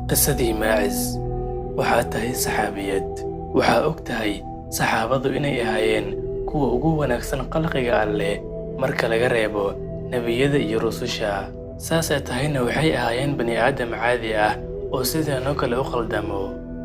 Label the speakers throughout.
Speaker 1: Qisadii Maacis. Waxaad tahay saxaabiyad. Waxaa og tahay saxaabadu inay ahaayeen kuwa ugu wanaagsan khalqiga Alleh marka laga reebo nebiyada iyo rususha. Saasay tahayna waxay ahaayeen bani'aadam caadi ah oo sideenoo kale u khaldamo.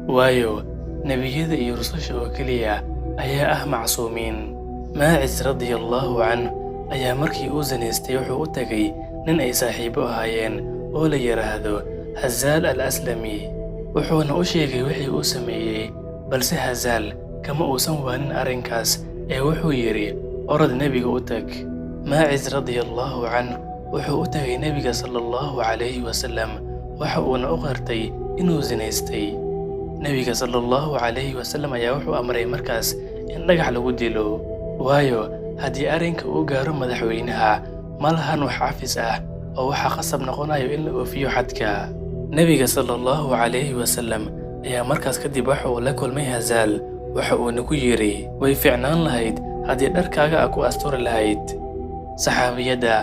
Speaker 1: Waayo, nebiyada iyo rususha oo keliya ayaa ah macsuumiin. Maacis radiyallahu canhu ayaa markii uu zinaystay wuxuu u tagay nin ay saaxiibo ahaayeen oo la yiraahdo Hazaal al-Aslami. Wuxuuna u sheegay wixii uu sameeyey, balse Hazaal kama uusan waanin arrinkaas ee wuxuu yidhi, "Orod nebiga u tag." Maacis radiyallahu canhu wuxuu u tagay nebiga sallallahu calayhi wasallam, waxa uuna u qirtay inuu zinaystay. Nebiga sallallahu calayhi wasallam ayaa wuxuu amray markaas in dhagax lagu dilo, waayo haddii arrinka uu gaaro madaxweynaha, ma lahan wax cafis ah oo waxaa khasab noqonayo in la oofiyo xadka. Nebiga sallallahu calayhi wasallam ayaa markaas kadib waxa uu la kulmay Hazaal, waxa uuna ku yidhi, "Way fiicnaan lahayd haddii dharkaaga aad ku asturi lahayd." Saxaabiyadda,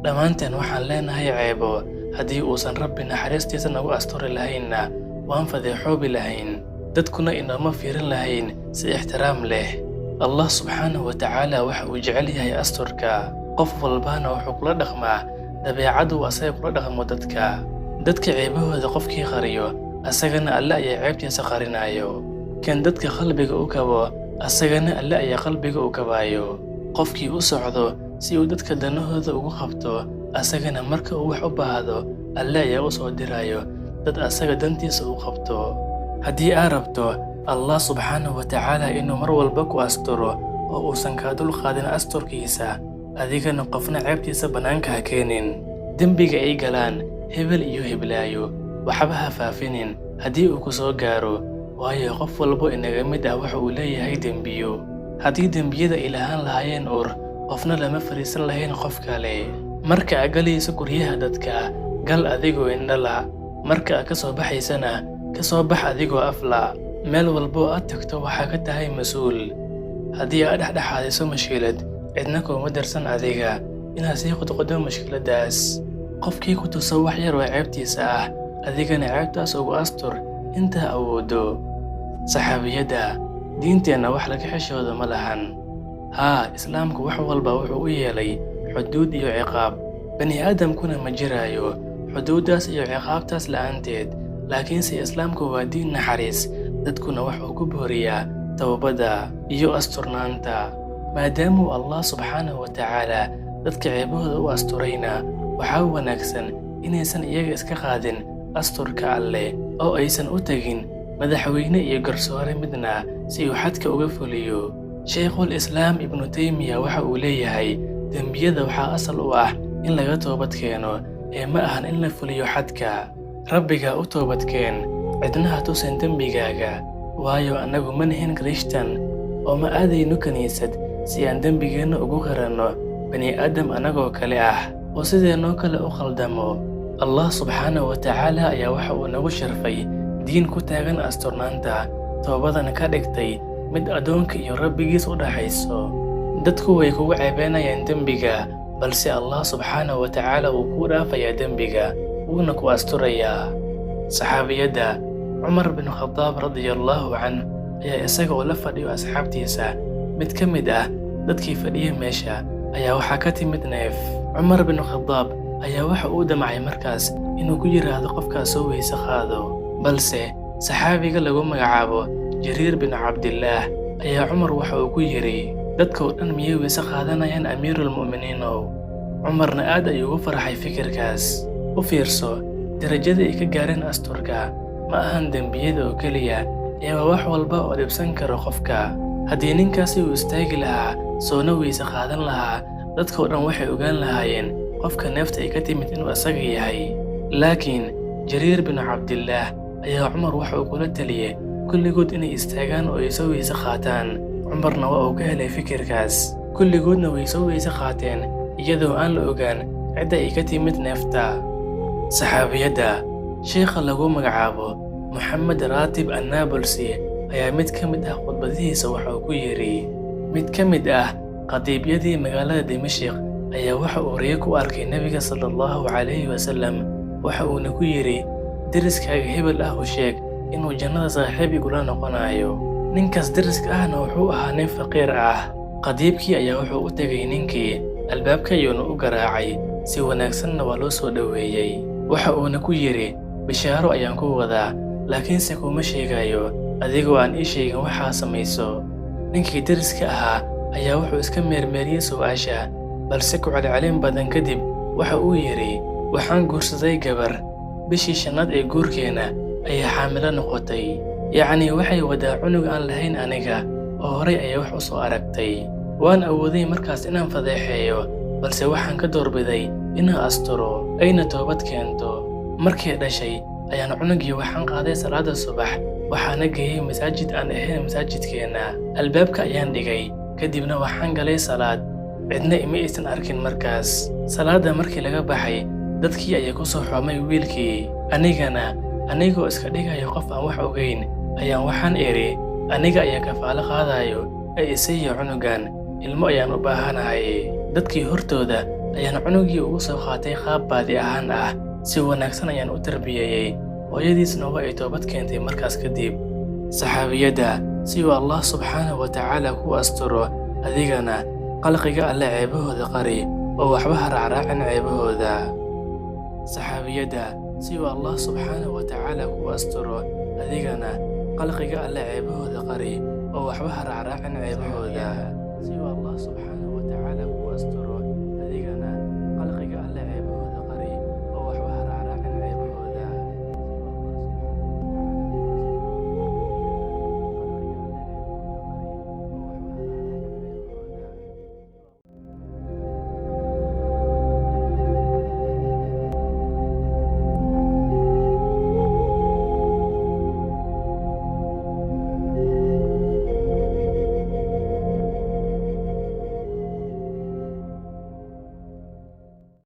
Speaker 1: dhammaanteen waxaan leenahay ceebo. Haddii uusan Rabbi naxariistiisa nagu asturi lahaynna, waan fadeexoobi lahayn, dadkuna inooma fiirin lahayn si ixtiraam leh. Allah subxaanahu wa tacaala waxa uu jecel yahay asturka. Qof walbana wuxuu kula dhaqmaa dabeecaddu asaga kula dhaqmo dadka. Dadka ceebahooda qofkii qariyo, asagana Alle ayaa ceebtiisa qarinayo. Kan dadka qalbiga u kabo, asagana Alle ayaa qalbiga u kabaayo. Qofkii u socdo si uu dadka danahooda ugu qabto, asagana marka uu wax u baahdo, Alle ayaa u soo dirayo dad asaga dantiisa u qabto. Haddii aad rabto Allah subxaanahu wa tacaala inuu mar walba ku asturo oo uusan kaa dul qaadin asturkiisa, adigana qofna ceebtiisa bannaanka ha keenin. Dembiga ay galaan hebel iyo heblaayo waxba ha faafinin haddii uu ku soo gaaro, waayo qof walbo inaga mid ah waxa uu leeyahay dembiyo. Haddii dembiyada ay lahaan lahaayeen ur, qofna lama fariisan lahayn qof kale. Marka aad galayso guryaha dadka, gal adigoo indhala. Marka aad ka soo baxaysana, ka soo bax adigoo afla. Meel walbo aad tagto waxaa ka tahay mas'uul. Haddii aad dhexdhexaadiso mushkilad, cidna kuuma dirsan adiga inaad sii qodqoddo mushkiladdaas. Qofkii ku tuso wax yar oo ceebtiisa ah, adigana ceebtaas ugu astur intaa awooddo. Saxaabiyadda, diinteenna wax laga xishoodo ma lahan. Haa, Islaamku wax walba wuxuu u yeelay xuduud iyo ciqaab. Bani aadamkuna ma jiraayo xuduuddaas iyo ciqaabtaas la'aanteed. Laakiinse Islaamku waa diin naxariis, dadkuna wuxuu ku booriyaa towbadda iyo asturnaanta. Maadaamuu Allah subxaanahu wa tacaala dadka ceebahooda u asturayna, waxaa wanaagsan inaysan iyaga iska qaadin asturka Alleh oo aysan u tegin madaxweyne iyo garsoore midna si uu xadka uga fuliyo. Sheikhul Islaam Ibnu Taymiya waxa uu leeyahay, dembiyada waxaa asal u ah in laga toobad keeno ee ma ahan in la fuliyo xadka. Rabbiga u toobadkeen, cidna ha tusin dembigaaga, waayo annagu ma nihin Kirishtan oo ma aadayno kiniisad si aan dembigeenna ugu qiranno. Bani aadam annagoo kale ah oo sideennoo kale u khaldamo. Allah subxaanahu wa tacaala ayaa waxa uu nagu sharfay diin ku taagan asturnaanta, toobadana ka dhigtay mid addoonka iyo Rabbigiis u dhaxayso. Dadku way kugu ceebeynayaan dembiga, balse Allah subxaanahu wa tacaala wuu kuu dhaafayaa dembiga, wuuna ku asturayaa. Saxaabiyadda, Cumar bin Khadaab radiyallahu canhu ayaa isaga oo la fadhiyo asxaabtiisa, mid ka mid ah dadkii fadhiya meesha ayaa waxaa ka timid neef. Cumar bin Khadaab ayaa waxa uu damcay markaas inuu ku yiraahdo qofkaas soo weyse qaado, balse saxaabiga lagu magacaabo Jariir bin Cabdillaah ayaa Cumar waxa uu ku yidhi, "Dadka oo dhan miyay weyse qaadanayaan, amiirul mu'miniinow?" Cumarna aad ayuu ugu farxay fikirkaas. U fiirso darajada ay ka gaareen asturka. Ma ahan dembiyada oo keliya ee waa wax walba oo dhibsan karo qofka. Haddii ninkaasi uu istaagi lahaa soona weyse qaadan lahaa, dadka oo dhan waxay ogaan lahaayeen qofka neefta ay ka timid inuu asaga yahay. Laakiin Jariir bin Cabdillaah ayaa Cumar waxa uu kula taliyey kulligood inay istaagaan oo ay soo weyse qaataan. Cumarna waa uu ka helay fikirkaas. Kulligoodna way soo weyse qaateen iyadoo aan la ogaan cidda ay ka timid neefta. Saxaabiyadda, sheekha lagu magacaabo Moxamed Raatib Annabulsi ayaa mid ka mid ah khudbadihiisa waxa uu ku yidhi, mid ka mid ah khadiibyadii magaalada Dimashq ayaa waxa uu riyo ku arkay nebiga sallallahu calayhi wasallam, waxa uuna ku yidhi, Deriskaaga hebel ah u sheeg inuu jannada saaxiib igula noqonayo. Ninkaas deriska ahna wuxuu ahaa nin faqiir ah. Khadiibkii ayaa wuxuu u tegay ninkii, albaabka ayuuna u garaacay, si wanaagsanna waa loo soo dhoweeyey. Waxa uuna ku yidhi, bishaaro ayaan ku wadaa, laakiinse kuma sheegayo adigoo aan ii sheegin waxaa samayso. Ninkii deriska ahaa ayaa wuxuu iska meermeeriyey su'aasha, balse ku celcelin badan kadib waxa uu yidhi, waxaan guursaday gabar, bishii shanaad ee guurkeena ayaa xaamilo noqotay. Yacni waxay wadaa cunug aan lahayn aniga, oo horay ayay wax u soo aragtay. Waan awooday markaas inaan fadeexeeyo, balse waxaan ka doorbiday inaan asturo, ayna toobad keento. Markii dhashay ayaan cunugii waxaan qaaday salaada subax, waxaana geeyey masaajid aan ahayn masaajidkeena. Albaabka ayaan dhigay, kadibna waxaan galay salaad. Cidna ima aysan arkin markaas. Salaada markii laga baxay, dadkii ayaa ku soo xoomay wiilkii. Anigana, anigoo iska dhigayo qof aan wax ogeyn, ayaan waxaan idhi, aniga ayaa kafaalo qaadayo ee isiiya cunugan, ilmo ayaan u baahanahay. Dadkii hortooda ayaan cunugii ugu soo qaatay qaab baadi ahaan ah. Si wanaagsan ayaan u tarbiyeeyey, hooyadiisna waa ay toobad keentay markaas kadib. Saxaabiyadda, si uu Allah subxaanahu wa tacaala ku asturo, adigana khalqiga Alle ceebahooda qari oo waxba ha raacraacin ceebahooda. Saxaabiyadda, si uu Allah subxaanahu wa tacaala ku asturo, adigana khalqiga Alle ceebahooda qari oo waxba ha raacraacin ceebahooda. Si uu Allah subxaanahu wa tacaala ku asturo.